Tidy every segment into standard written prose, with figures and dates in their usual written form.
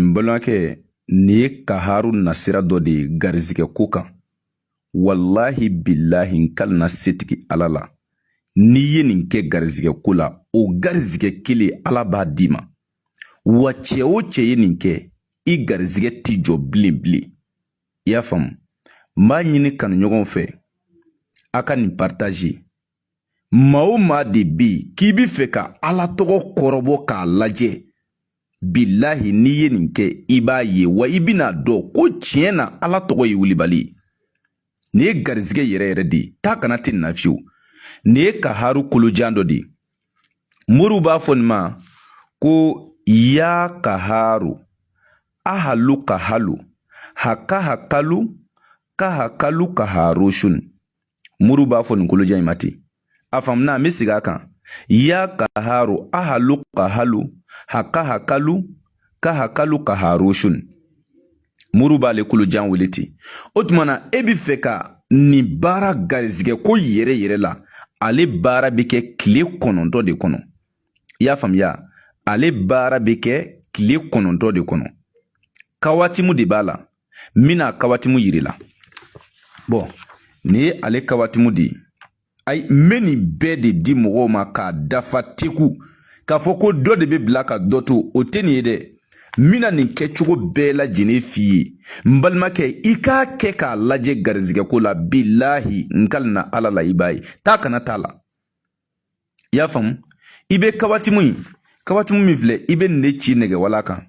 N balimakɛ, nin ye kaharu nasira dɔ de ye garizigɛ ko kan. Walahi bilahi, n kalina setigi Ala la, n'i ye nin kɛ garizigɛ ko la, o garizigɛ kelen Ala b'a d'i ma. Wa cɛ o cɛ ye nin kɛ, i garizigɛ ti jɔ bilen bilen. I y'a faamu? N b'a ɲini kanuɲɔgɔnw fɛ, a ka nin partager. Maa o maa de bɛ yen k'i bɛ fɛ ka Ala tɔgɔ kɔrɔbɔ k'a lajɛ, bilahi, n'i ye nin kɛ, i b'a ye wa i bɛna dɔn ko tiɲɛ na Ala tɔgɔ ye wulibali ye. Nin ye garizigɛ yɛrɛ yɛrɛ de ye. Taa kana tɛ nin na fiyewu. Nin ye kaharu kolojan dɔ de ye. Moriw b'a fɔ nin ma ko ya kaharu ahalu kahalu hakahakalu kahakalu kaharusun. Moriw b'a fɔ nin kolojan in ma ten. A faamuna? N bɛ segin a kan: ya kaharu ahalu kahalu hakahakalu kahakalu kaharusun. Moriw b'ale kolojan wele ten. O tuma na, e bɛ fɛ ka nin baara garizigɛ ko yɛrɛ yɛrɛ la, ale baara bɛ kɛ tile 9 de kɔnɔ. I y'a faamuya? Ale baara bɛ kɛ tile 9 de kɔnɔ. Kawatimu de b'a la. N bɛna kawatimu yir'i la. Bɔn, nin ye ale kawatimu de ye. Ayi, n bɛ nin bɛɛ de di mɔgɔw ma k'a dafa teku. K'a fɔ ko dɔ de bɛ bila ka dɔ to, o tɛ nin ye dɛ. N bɛna nin kɛcogo bɛɛ lajɛlen f'i ye. N balimakɛ, i k'a kɛ k'a lajɛ garizigɛ ko la. Bilahi, n kalina Ala la, i b'a ye. Taa kana t'a la. I y'a faamu? I bɛ kawatimu in, kawatimu min filɛ, i bɛ nin de ci nɛgɛwala kan.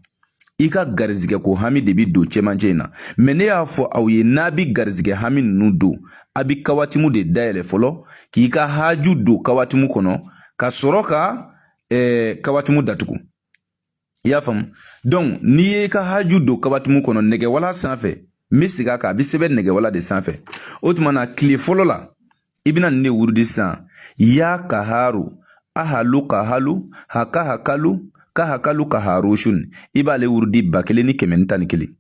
I ka garizigɛ ko hami de bɛ don cɛmancɛ in na. Mɛ ne y'a fɔ aw ye, n'a bɛ garizigɛ hami ninnu don, a bɛ kawatimu de dayɛlɛ fɔlɔ k'i ka haju don kawatimu kɔnɔ, ka sɔrɔ ka kawatimu datugu. I y'a faamu? Donc n'i y'i ka haju don kawatimu kɔnɔ nɛgɛwala sanfɛ, n bɛ segin a kan, a bɛ sɛbɛn nɛgɛwala de sanfɛ. O tuma na, tile fɔlɔ la, i bɛna nin de wurudi sisan: ya kaharu ahalu kahalu hakahakalu kahakalu kaharusun. I b'ale wurudi 1111.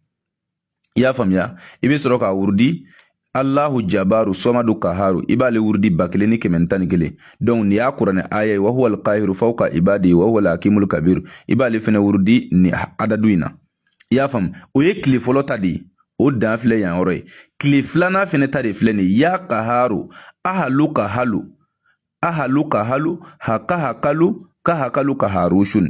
I y'a faamuya? I bɛ sɔrɔ k'a wurudi Allahu jabaru sɔmadu kaharu. I b'ale wurudi 1111. Donc nin y'a kuranɛ aya ye: wa huwa alqahiru fawqa ibadi wa huwa alhakimul kabiru. I b'ale fɛnɛ wurudi nin adadu in na. I y'a faamu? O ye tile fɔlɔ ta de ye. O dan filɛ yan yɔrɔ ye. Tile filanan fɛnɛ ta de filɛ nin ye: ya kaharu ahalu kahalu ahalu kahalu hakahakalu kahakalu kaharusun.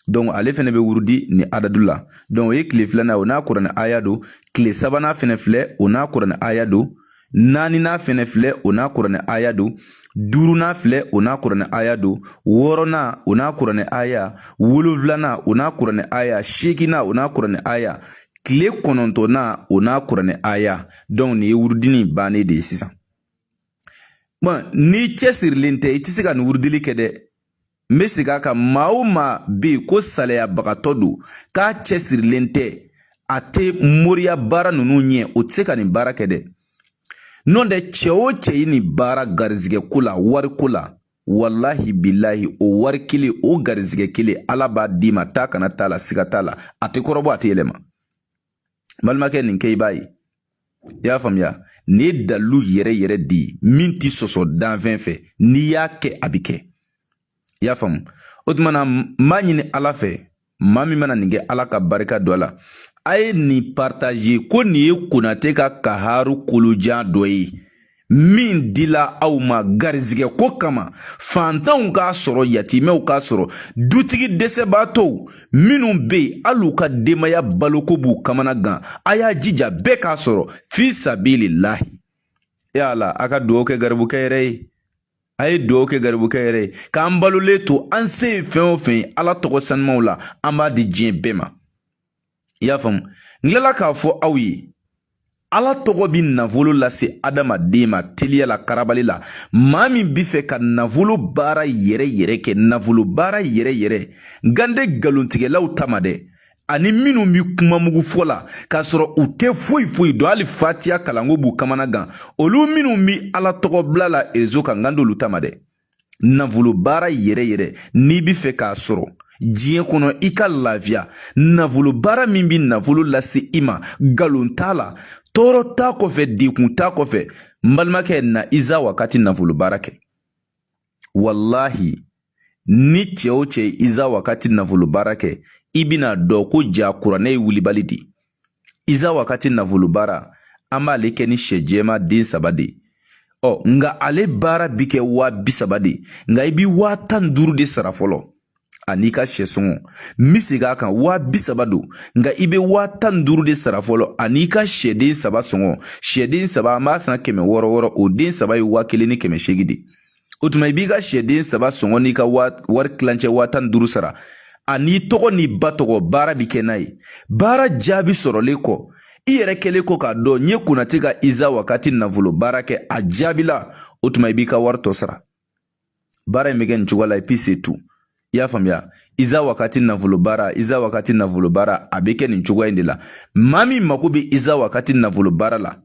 Donc ale fɛnɛ bɛ wurudi ni adadu la. Donc o ye tile filanan, o n'a kuranɛ aya don. Tile sabanan fɛnɛ filɛ, o n'a kuranɛ aya don. Naaninan fɛnɛ filɛ, o n'a kuranɛ aya don. Duurunan filɛ, o n'a kuranɛ aya don. Wɔɔrɔnan, o n'a kuranɛ aya. Wolonfilanan, o n'a kuranɛ aya. Seeginnan, o n'a kuranɛ aya. Tile kɔnɔntɔnnan, o n'a kuranɛ aya. Donc nin ye wurudini bannen de ye sisan. Bɔn, n'i cɛsirilen tɛ, i tɛ se ka nin wurudili kɛ dɛ. N bɛ segin a kan: maa o maa bɛ yen ko salayabagatɔ don, k'a cɛsirilen tɛ, a tɛ moriya baara ninnu ɲɛ, o tɛ se ka nin baara kɛ dɛ. N'o tɛ, cɛ o cɛ ye nin baara garizigɛ ko la, wari ko la, walahi bilahi, o wari kelen, o garizigɛ kelen, Ala b'a d'i ma. Taa kana t'a la, siga t'a la, a tɛ kɔrɔbɔ, a tɛ yɛlɛma. N balimakɛ, nin kɛ, i b'a ye. I y'a faamuya? Nin ye dalilu yɛrɛ yɛrɛ de ye min ti sɔsɔ danfɛn fɛ. N'i y'a kɛ, a bɛ kɛ. I y'a faamu? O tuma na, n b'a ɲini Ala fɛ, maa min mana nin kɛ, Ala ka barika don a la. A ye nin partager ko nin ye Konate ka kaharu kolojan dɔ ye min dila aw ma garizigɛ ko kama, fantanw k'a sɔrɔ, yatimɛw k'a sɔrɔ, dutigi dɛsɛbaatɔw minnu bɛ yen, hali u ka denbaya baloko b'u kamana gan. A y'a jija bɛɛ k'a sɔrɔ fi sabililahi. E Ala, a ka dugawu kɛ garibukɛ yɛrɛ ye. A ye dugawu kɛ garibukɛ yɛrɛ ye k'an balolen to. An se ye fɛn o fɛn ye Ala tɔgɔ sanumaw la, an b'a di diɲɛ bɛɛ ma. I y'a faamu? N tilala k'a fɔ aw ye, Ala tɔgɔ bi nafolo lase adamaden ma teliya la, karabali la. Maa min bi fɛ ka nafolo baara yɛrɛ yɛrɛ kɛ, nafolo baara yɛrɛ yɛrɛ, gande nkalontigɛlaw ta ma dɛ, ani minnu bi kumamugu fɔ la k'a sɔrɔ u tɛ foyi foyi dɔn, hali fatiya kalanko b'u kamana gan, olu minnu bi Ala tɔgɔ bila la réseau kan, gande olu ta ma dɛ. Nafolo baara yɛrɛ yɛrɛ, n'i bi fɛ k'a sɔrɔ diɲɛ kɔnɔ, i ka lafiya, nafolo baara min bi nafolo lase i ma, nkalon t'a la, tɔɔrɔ t'a kɔfɛ, degun t'a kɔfɛ, n balimakɛ, na iza wakati nafolo baara kɛ. Walahi, ni cɛ o cɛ iza wakati nafolo baara kɛ, I bɛna dɔn ko ja kuranɛ ye wulibali de ye. Iza wakati nafolo baara, an b'ale kɛ ni sɛ jɛma den 3 de ye. Ɔ nka ale baara bi kɛ 30.000 de ye, nka i bi 15.000 de sara fɔlɔ an'i ka sɛ sɔngɔ. N bɛ segin a kan, 30.000 don, nka i bɛ 15.000 de sara fɔlɔ an'i ka sɛden 3 sɔngɔ. Sɛden 3, an b'a san 600 600, o den 3 ye 1800 de. O tuma i b'i ka sɛden 3 sɔngɔ n'i ka wari tilancɛ 15.000 sara an'i tɔgɔ n'i ba tɔgɔ. Baara bi kɛ n'a ye. Baara jaabi sɔrɔlen kɔ, i yɛrɛ kɛlen kɔ k'a dɔn n ye Konate ka Iza wakati nafolo baara kɛ, a jaabila, o tuma i b'i ka wari tɔ sara. Baara in bɛ kɛ nin cogoya la, et puis c'est tout. I y'a faamuya? Iza wakati nafolo baara, Iza wakati nafolo baara, a bɛ kɛ nin cogoya in de la. Maa min mako bɛ Iza wakati nafolo baara la,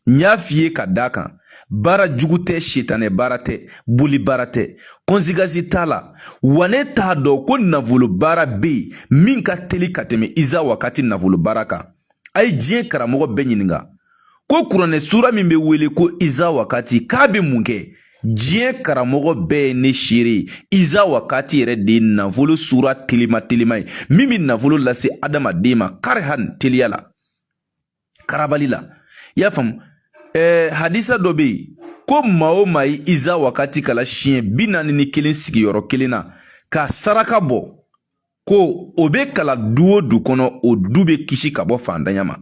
n y'a f'i ye ka d'a kan, baara jugu tɛ, sitanɛ baara tɛ, boli baara tɛ, conséquence t'a la. Wa ne t'a dɔn ko nafolo baara bɛ yen min ka teli ka tɛmɛ Iza wakati nafolo baara kan. A ye diɲɛ karamɔgɔ bɛɛ ɲininka ko kuranɛ sura min bɛ wele ko Iza wakati, k'a bɛ mun kɛ? Diɲɛ karamɔgɔ bɛɛ ye ne seere ye, Iza wakati yɛrɛ de ye nafolo sura telima telima ye, min bɛ nafolo lase adamaden ma karihan, teliya la, karabali la. I y'a faamu? Hadisa dɔ bɛ yen ko maa o maa ye Iza wakati kala siɲɛ 41 sigiyɔrɔ kelen na ka saraka bɔ, ko o bɛ kala du o du kɔnɔ, o du bɛ kisi ka bɔ fantanya ma.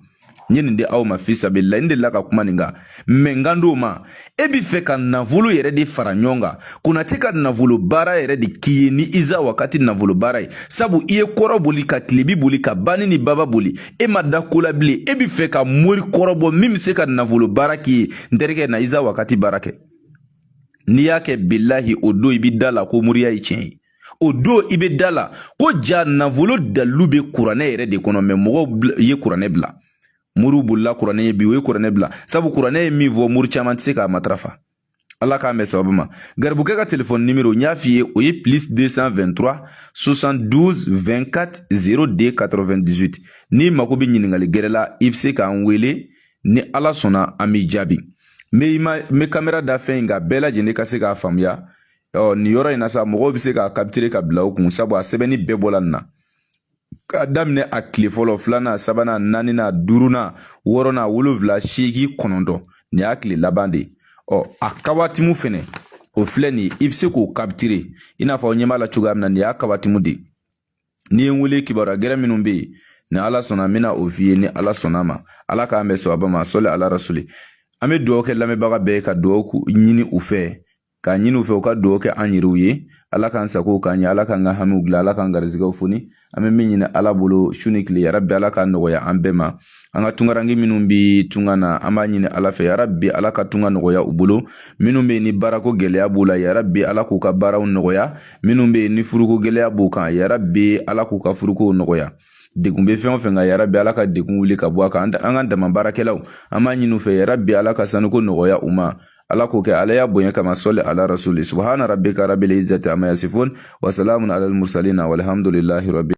N ye nin di aw ma fisabilila. N delila ka kuma nin kan, mɛ n kan d'o ma. E bi fɛ ka nafolo yɛrɛ de fara ɲɔgɔn kan, Konate ka nafolo baara yɛrɛ de k'i ye ni Iza wakati nafolo baara ye, sabu i ye kɔrɔ boli ka tilebi boli ka banni ni baba boli, e ma da ko la bilen. E bi fɛ ka mori kɔrɔbɔ min bɛ se ka nafolo baara k'i ye. N terikɛ, na Iza wakati baara kɛ. N'i y'a kɛ, bilahi, o don i bi da la ko moriya ye tiɲɛ ye. O don i bɛ da la ko ja nafolo dalilu bɛ kuranɛ yɛrɛ de kɔnɔ. Mɛ mɔgɔw ye kuranɛ bila, moriw bolila kuranɛ ye bi, o ye kuranɛ bila, sabu kuranɛ ye min fɔ, mori caman tɛ se k'a matarafa. Ala k'an bɛn sababu ma. Garibukɛ ka telefɔni nimero, n y'a f'i ye, o ye plus 223 72 24 02 98. N'i mako bɛ ɲininkali gɛrɛ la, i bɛ se k'an wele. Ni Ala sɔnna, an b'i jaabi. N bɛ kamera da fɛn in kan, bɛɛ lajɛlen ka se k'a faamuya. Ɔ nin yɔrɔ in na sa, mɔgɔw bɛ se k'a capturer ka bila u kun, sabu a sɛbɛnni bɛɛ bɔla nin na. K'a daminɛ a tile fɔlɔ, filanan, sabanan, naaninan, duurunan, wɔɔrɔnan, wolonfila, seegin, kɔnɔntɔn, nin y'a tile laban de ye. Ɔ a kawatimu fɛnɛ, o filɛ nin ye, i bɛ se k'o capturer i n'a fɔ aw ɲɛ b'a la cogoya min na. Nin y'a kawatimu de ye. N'i ye n wele, kibaruya gɛrɛ minnu bɛ yen, ni Ala sɔnna, n bɛna o f'i ye. Ni Ala sɔnna ma, Ala k'an bɛn sababa ma. Sɔli ala rasuli. An bɛ dugawu kɛ lamɛnbaga bɛɛ ye, ka dugawu ɲini u fɛ, k'a ɲini u fɛ u ka dugawu kɛ an yɛrɛw ye. Ala k'an sago k'an ɲɛ, Ala k'an ka hamiw dilan, Ala k'an garizigɛw foni. An bɛ min ɲini Ala bolo su ni tile, yarabi Ala k'a nɔgɔya an bɛɛ ma. An ka tunkaranke minnu bɛ tunga na, an b'a ɲini Ala fɛ, yarabi Ala ka tunga nɔgɔya u bolo. Minnu bɛ yen ni baarako gɛlɛya b'u la, yarabi Ala k'u ka baaraw nɔgɔya. Minnu bɛ yen ni furuko gɛlɛya b'u kan, yarabi Ala k'u ka furukow nɔgɔya. Degun bɛ fɛn o fɛn kan, yarabi Ala ka degun wuli ka bɔ a kan. An ka dama baarakɛlaw, an b'a ɲini u fɛ, yarabi Ala ka sanuko nɔgɔya u ma. Ala k'o kɛ Ala y'a bonya kama. Sɔli ala rasuli. Subhana rabbika rabbil izzati amma yasifun wa salamun alal mursalina walhamdulillahi rabbi.